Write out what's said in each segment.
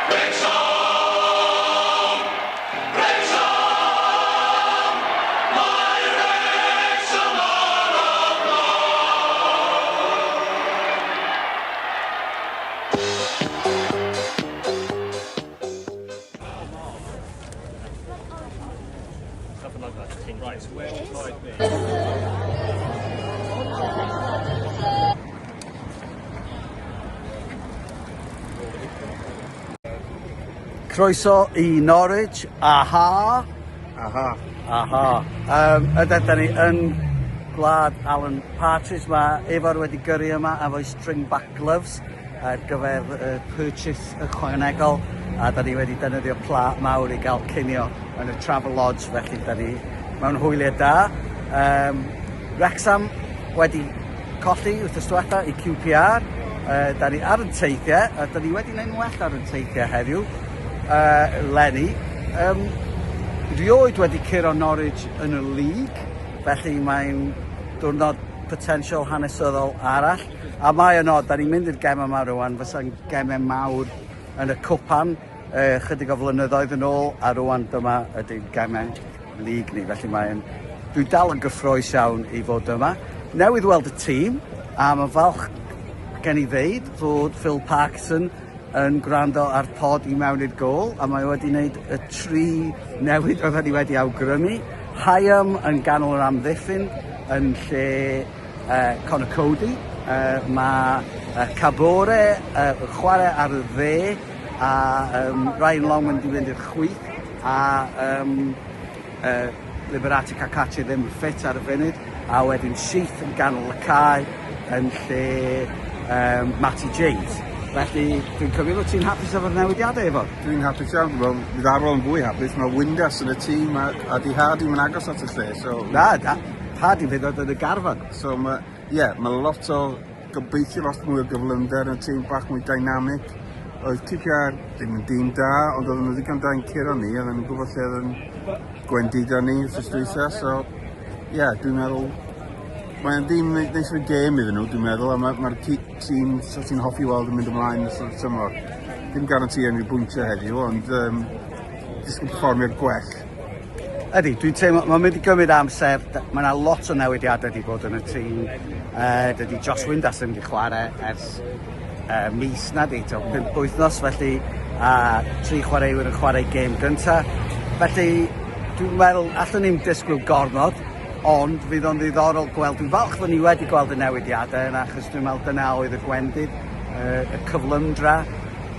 Wrecsam! Wrecsam! Mae Wrecsam ar y Croeso i Norwich. Aha! Aha. Aha. Um, ydy, da ni yn gwlad Alan Partridge. Mae Ifor wedi gyrru yma efo'i string back gloves ar gyfer y purchase ychwanegol a da ni wedi defnyddio pla mawr i gael cinio yn y Travel Lodge felly da ni mewn hwyliau da. Um, Wrexham wedi colli wythnos diwetha i QPR. Uh, da ni ar yn teithiau, a da ni wedi gwneud yn well ar yn teithiau heddiw, uh, Lenny. Um, rioed wedi curo Norwich yn y league, felly mae'n diwrnod potensial hanesyddol arall. A mae yn od, da ni'n mynd i'r gemau yma rwan, fysa'n gemau mawr yn y cwpan uh, chydig o flynyddoedd yn ôl, a rwan dyma ydy'r gemau league ni, felly mae'n... Dwi dal yn gyffroes iawn i fod yma. Newydd weld y tîm, a mae'n falch gen i ddeud fod Phil Parkinson yn gwrando ar pod i mewn i'r gôl, a mae wedi wneud y tri newid oedden ni wedi awgrymu. Hyam yn ganol yr amddiffyn yn lle uh, Conor Cody. Uh, mae uh, Cabore uh, yn chwarae ar y dde a um, Ryan Long yn mynd i'r chwith a um, uh, Liberati Cacace ddim yn ffit ar y funud a wedyn Sheath yn ganol y cae yn lle um, Matty James. Felly, dwi'n cymryd fod ti'n hapus efo'r newidiadau efo? Dwi'n hapus iawn. Wel, fydd Arwel yn fwy hapus. Mae Windass yn y tîm a, a di Hardy yn agos at y lle. So... Na, da, Hardy fydd oedd yn y garfan. So, mae, ie, yeah, mae lot o, gobeithio lot mwy o gyflymder yn y tîm, bach mwy dynamic. Oedd QPR ddim yn dîm da, ond oedden nhw ddigon da i'n curo ni, oedden nhw'n gwybod lle oedd yn gwendida ni wrth dwytha, so ie, yeah, dwi'n meddwl mae'n dîm neis o'i gêm iddyn nhw, dwi'n meddwl, a mae'r ma, ma tîm sa ti'n hoffi weld yn mynd ymlaen yn ystod y tymor. Dim garanti unrhyw bwyntiau heddiw, ond um, disgwyl perfformiad gwell. Ydy, dwi'n teimlo, mae'n mynd i gymryd amser, mae yna lot o newidiadau wedi bod yn y tîm. Uh, dydy Josh Windass ddim wedi chwarae ers uh, mis na di, to, 5 wythnos, felly a tri chwaraewyr yn chwarae gêm gyntaf. Felly, dwi'n meddwl, allwn ni'n disgwyl gormod, ond fydd o'n ddiddorol gweld. Dwi'n falch fod ni wedi gweld y newidiadau yna, achos dwi'n meddwl dyna oedd y gwendid, uh, y cyflymdra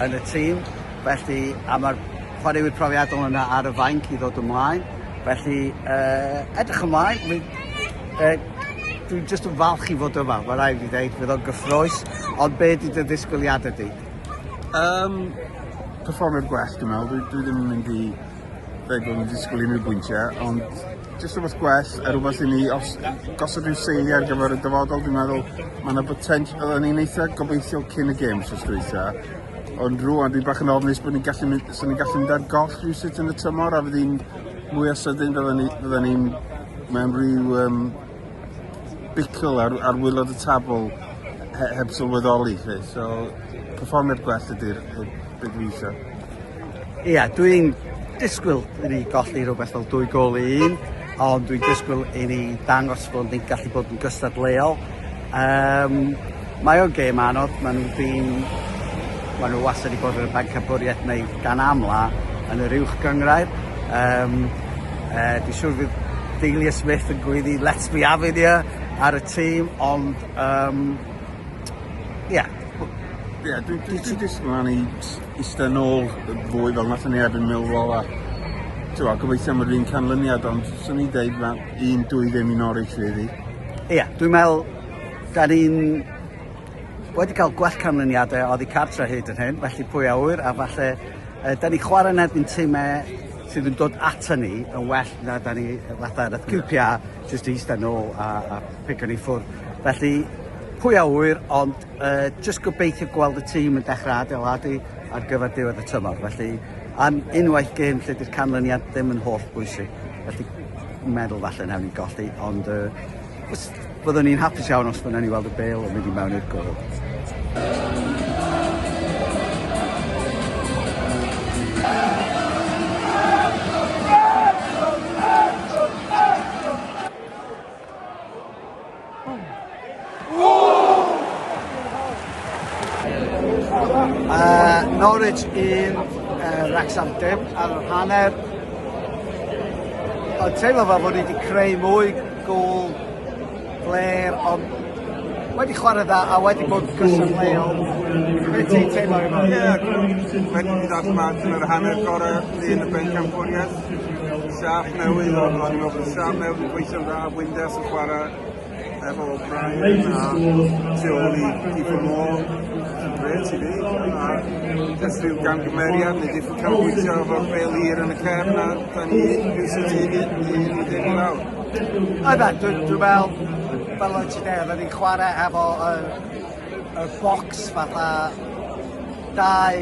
yn y tîm. Felly, a mae'r chwaraewyr profiadol yna ar y fainc i ddod ymlaen. Felly, uh, edrych ymlaen. Mi, uh, dwi'n just yn falch i fod yma, mae rhaid i ddeud, fydd o'n gyffroes. Ond be di dy ddisgwyliadau di? Um, perfformiad gwell, dwi'n meddwl. Dwi, dwi ddim yn mynd i dweud bod nhw'n disgwyl unrhyw bwyntiau, ond jyst rhywbeth gwell a rhywbeth i ni os, gosod rhyw seiliau ar gyfer y dyfodol, dwi'n meddwl mae yna potential, oedden ni'n eitha gobeithiol cyn y gêm wrth dwytha, ond rwan dwi bach yn ofnus bod ni'n gallu mynd, so ni'n gallu mynd ar goll rhywsut yn y tymor a fydd hi'n mwy o sydyn fydden ni, fydden ni'n mewn rhyw um, bicl ar, ar wylod y tabl he, heb sylweddoli. Lle. So, perfformiad gwell ydy'r beth dwi eisiau. Ia, yeah, dwi'n disgwyl i ni golli rhywbeth fel dwy gol i un, ond dwi'n disgwyl i ni dangos bod ni'n gallu bod yn gystadleuol. Um, mae o'n gêm anodd, maen nhw dîm, maen nhw wastad wedi bod yn y bencampwriaeth neu gan amla yn yr uwch gynghrair. Um, uh, dwi'n siŵr fydd Delia Smith yn gweiddi let's be having you ar y tîm, ond um, yeah. Ie, yeah, dwi'n dwi, dwi disgwyl am i eistedd nôl fwy fel nathon ni erbyn Millwall a ti'n gobeithio am yr un canlyniad, ond swn i'n deud ma' 1-2 ddim i Norwich really. Ie, yeah, dwi'n meddwl, da ni'n wedi cael gwell canlyniadau oddi cartre hyd yn hyn, felly pwy a ŵyr, a falle uh, da ni chwarae yn erbyn timau sydd yn dod ato ni yn well na da ni fatha nath QPR jyst eistedd nôl a, a pigo ni ffwrdd. Felly, pwy a ŵyr, ond uh, jyst gobeithio gweld y tîm yn dechrau adeiladu ar gyfer diwedd y tymor. Felly, am unwaith gêm lle di'r canlyniad ddim yn holl bwysig. Felly, meddwl falle nawn ni golli, ond uh, byddwn ni'n hapus iawn os byddwn ni weld y bêl yn mynd i mewn i'r gôl. Norwich 1, Wrexham dim ar yr hanner. Ond teimlo fel bod ni wedi creu mwy gôl flair, ond wedi chwarae dda a wedi bod yn gystadleuol. Be ti'n teimlo efo? Ie, wedi mynd allan yn yr hanner gorau un y bencampwriaeth. Siap newydd, o'n i'n meddwl bod siap newydd yn gweithio'n dda, Windass yn chwarae efo O'Brien a tu ôl i Kieffer Moore, sy'n grêt i fi, a jyst rhyw gamgymeriad neu diffyg canolbwyntio efo'r bêl hir yn y cefn a da ni rhywsut un i un i ddim i lawr. Yna, dwi'n dwi meddwl, fel o'n ti'n dweud, oedden ni'n chwarae efo y, y bocs fatha dau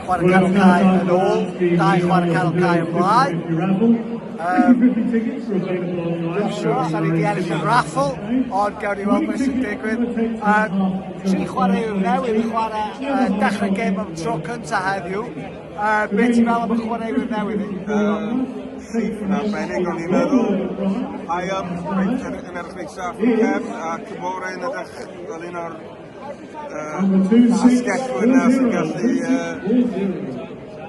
chwarae canol cae yn ôl, dau chwarae canol cae yn blaen. Dwi'n siŵr os ni wedi ennill y raffle, ond gawn ni weld beth sy'n digwydd. Tri chwaraewr newydd yn chwarae dechrau gêm am tro cyntaf heddiw. Be ti'n meddwl am y chwaraewyr newydd? Sheaf yn arbennig o'n i'n meddwl. Hyam yn edrych reit saff yn cefn a Kabore yn edrych fel un o'r asgellwyr 'na sy'n gallu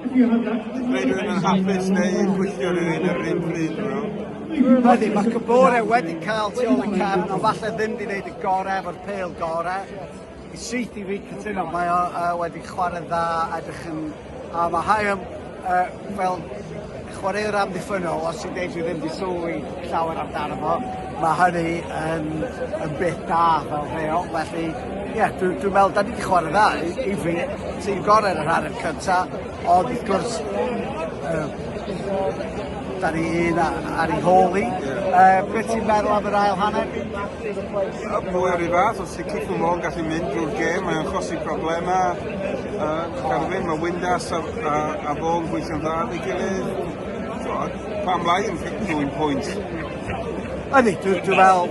gwneud rhywun yn hapus neu gwylltio rhywun ar yr un pryd, dwi'n meddwl. Ydy, mae Kabore wedi cael tu ôl y cefn, ond falle ddim wedi gwneud y gorau efo'r pêl gorau. I syth i fi cytuno, mae o wedi chwarae dda, edrych yn... A mae Hyam fel chwaraewr amddiffynnol, os ti'n deud dwi ddim wedi sylwi llawer amdano fo, mae hynny yn, yn beth da fel rheol. Felly, ie, yeah, dwi'n dwi meddwl, da ni wedi chwarae dda i, i fi, tîm gorau yn yr hanner cyntaf, ond wrth gwrs, da ni un ar ei hôl hi. Beth ti'n meddwl am yr ail hanner? Mwy o'r un fath, os ti Kieffer Moore yn gallu mynd drwy'r gêm, mae'n achosi problemau. Cadw fynd, mae Windass a, a, a fo yn gweithio'n dda efo'i gilydd. So, pam lai yn ddwy'n pwynt? Ydy, dwi'n dwi fel,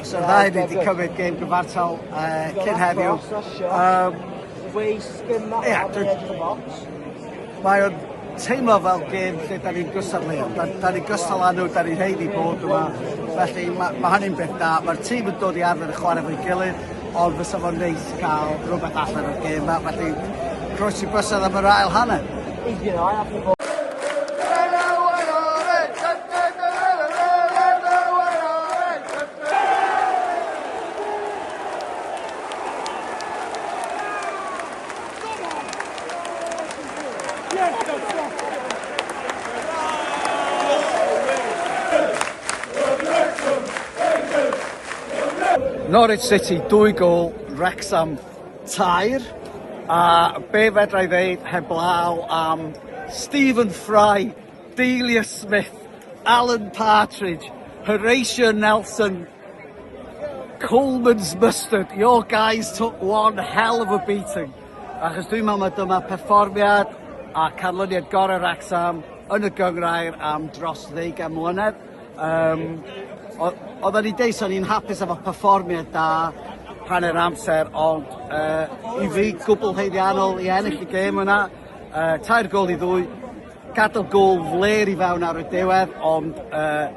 so ddau ni wedi cymryd gêm gyfartal cyn heddiw. Ia, mae o'n teimlo fel gêm lle da ni'n gystadleuol. Da, da ni'n gystal â nhw, da ni'n haeddu bod yma. Felly mae, ma hynny'n beth da. Mae'r tîm yn dod i arfer y chwarae efo'i gilydd, ond fysa fo'n neis cael rhywbeth allan o'r gêm yma. Felly croesi bysedd am yr ail hanner. Norwich City, dwy gôl, Wrexham tair. A be fedra i ddeud heblaw am Stephen Fry, Delia Smith, Alan Partridge, Horatio Nelson, Coleman's Mustard. Your guys took one hell of a beating. Achos dwi'n meddwl mai dyma perfformiad a canlyniad gorau Wrecsam yn y gynghrair am dros ddeugain mlynedd. Um, oedden ni'n deud, so ni'n hapus efo perfformiad da hanner amser, ond i fi gwbl haeddiannol i ennill y gêm yna. Tair gôl i ddwy, Gadael gôl flêr i fewn ar y diwedd, ond uh,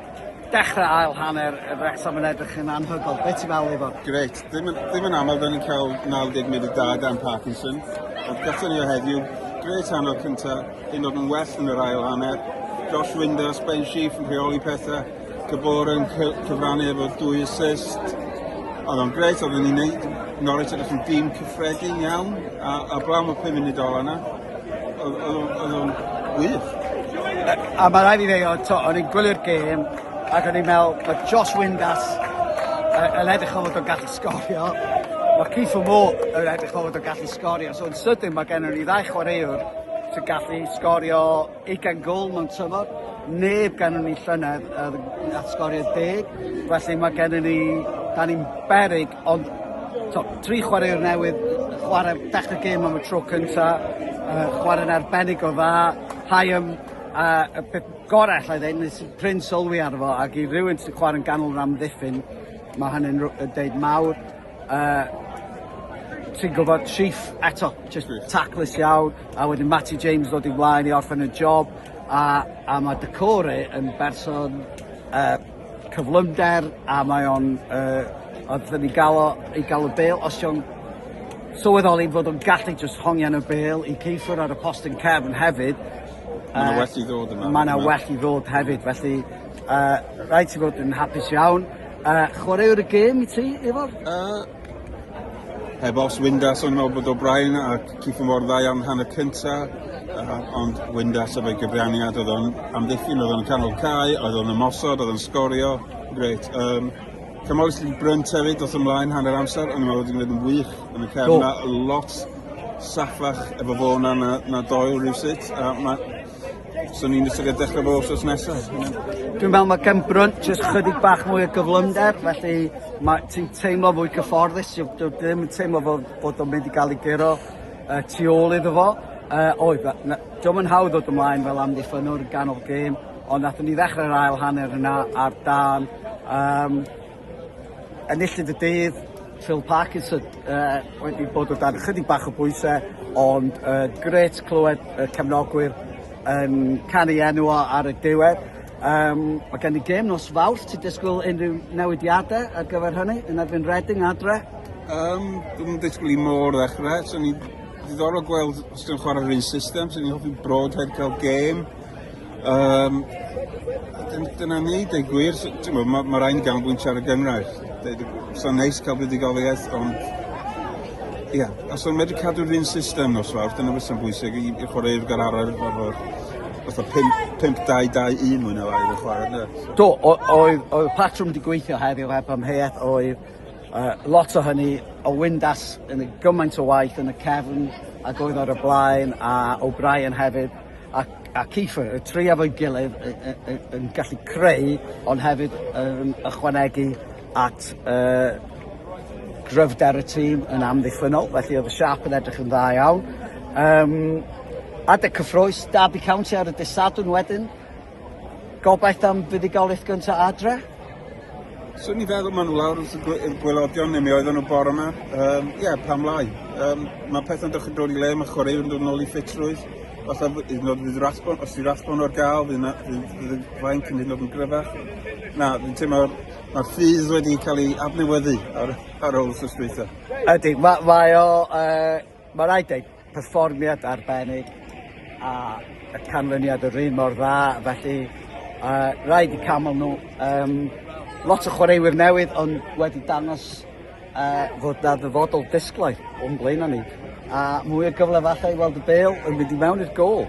dechrau ail hanner y Wrexham yn edrych yn anhygoel. Be ti'n meddwl, Ifor? Grêt. Ddim, yn, ddim yn aml, da ni'n cael 90 munud da dan Parkinson. Ond gathon ni o heddiw, grêt hanner cynta, hyn oed yn well yn yr ail hanner. Josh Windass, Ben Sheaf yn rheoli pethau, Kabore yn cyfrannu efo dwy assist. Oedd o'n grêt, oedden ni'n neud Norwich edrych yn dîm cyffredin iawn, a, a blaw am y 5 munud ola yna. Oedd o'n wych. A mae rhaid i ddweud, o'n i'n gwylio'r gêm, ac o'n i'n meddwl, mae Josh Windass yn edrych fel fod o'n gallu sgorio. Mae Kieffer Moore yn edrych fel fod o'n gallu sgorio. So yn sydyn mae gennym ni ddau chwaraewr sy'n gallu sgorio 20 gôl mewn tymor. Neb gennym ni llynedd nath sgorio 10. Felly mae gennym ni, da ni'n beryg, ond to, tri chwaraewr newydd, chwarae dechrau gêm am y tro cynta, chwarae'n arbennig o dda, Hyam, y peth gorau allai ddeud, nes i prin sylwi arno fo, ac i rywun sy'n chwarae'n ganol yr amddiffyn, mae hynny'n deud mawr. Ti'n gwybod, Chief eto, just taclus iawn, a wedyn Matty James ddod i flaen i orffen y job, a, a mae Decore yn berson cyflymder, a mae o'n, oedden ni gael o, i gael y bel, os o'n sylweddoli fod o'n gallu just hongian y bel i Kiefer ar y postyn cefn hefyd. Mae yna well i ddod yma. Mae yna well i ddod hefyd, felly rhaid ti fod yn hapus iawn. Chwaraewr y gêm i ti, Ifor? Heb os Windass, o'n i'n meddwl bod O'Brien a Kiefer mor dda iawn hanner cynta, ond Windass efo'i gyfraniad, oedd o'n amddiffyn, oedd o'n canol cae, oedd o'n ymosod, oedd o'n sgorio, grêt. Cymorth i Brunt hefyd, ddoth ymlaen hanner amser, o'n i'n meddwl oedd o'n gwneud yn wych yn y cefn 'na, lot saffach efo fo na, na, na Doyle rhywsut, a ma' So ni'n ystyried dechrau fo wsos nesaf. Dwi'n meddwl mae gen Brunt jyst chydig bach mwy o gyflymder, felly mae, ti'n teimlo fwy cyfforddus, dwi ddim yn teimlo fod, bod o'n mynd i gael ei guro tu ôl iddo fo. Oedd, diolch yn hawdd ddod ymlaen fel amddiffynnwr yn ganol gêm, ond nathon ni ddechrau'r ail hanner yna ar dan. Enillydd y dydd, Phil Parkinson, wedi bod o dan chydig bach o bwysau, ond grêt clywed y cefnogwyr yn canu enw o ar y diwedd. Mae gen i gêm nos Fawrth, ti'n disgwyl unrhyw newidiadau ar gyfer hynny yn erbyn Reading adre? Dwi'm yn disgwyl i mor ddechrau, so ni ddiddorol gweld os dwi'n chwarae'r un system, so ni'n hoffi Broadhead cael gêm. Dyna ni, deud gwir. So, ti'n gwbod, ma' ma' raid ni ganolbwyntio ar y gynghrair. Deud y gw-... Sa'n neis cael buddugoliaeth, ond ia, os o'n medru cadw'r un system nos Fawrth, dyna fysa'n bwysig i, i chwaraewyr gael arfer efo'r fatha 5 5 2 2 1 mwy na lai yn chwarae, ynde? So. Do, oedd, oedd y patrwm wedi gweithio heddiw heb amheuaeth, oedd lot o hynny, o Windass yn gymaint o waith yn y cefn ac oedd ar y blaen, a O'Brien hefyd. a, a Kiefer, y tri efo'i gilydd yn gallu creu, ond hefyd yn ychwanegu at gryfder y tîm yn amddiffynnol, felly oedd y siap yn edrych yn dda iawn. Adeg cyffrous, Derby County ar y dydd Sadwrn wedyn. Gobaith am fuddugoliaeth gyntaf adre? Swn i'n feddwl maen nhw lawr wrth y gwaelodion, neu mi oedden nhw bore yma. Ie, yeah, pam lai. Mae pethau'n dechrau dod i le, mae chwaraewyr yn dod yn ôl i ffitrwydd. Falle hyd yn oed fydd Rathbone, os fydd Rathbone ar gael, fydd, fydd, fydd y fainc yn hyd yn oed yn gryfach. Na, fi'n teimlo mae'r ffydd wedi cael ei adnewyddu ar, ar ôl wythnos dwytha. Ydy, mae, mae o, mae rhaid dweud, perfformiad arbennig a y canlyniad yr un mor dda, felly rhaid i camol nhw. Lot o chwaraewyr newydd ond wedi dangos fod na ddyfodol disglair o'n blaenau ni. A mwy o gyfle falle i weld y bêl yn mynd i mewn i'r gôl.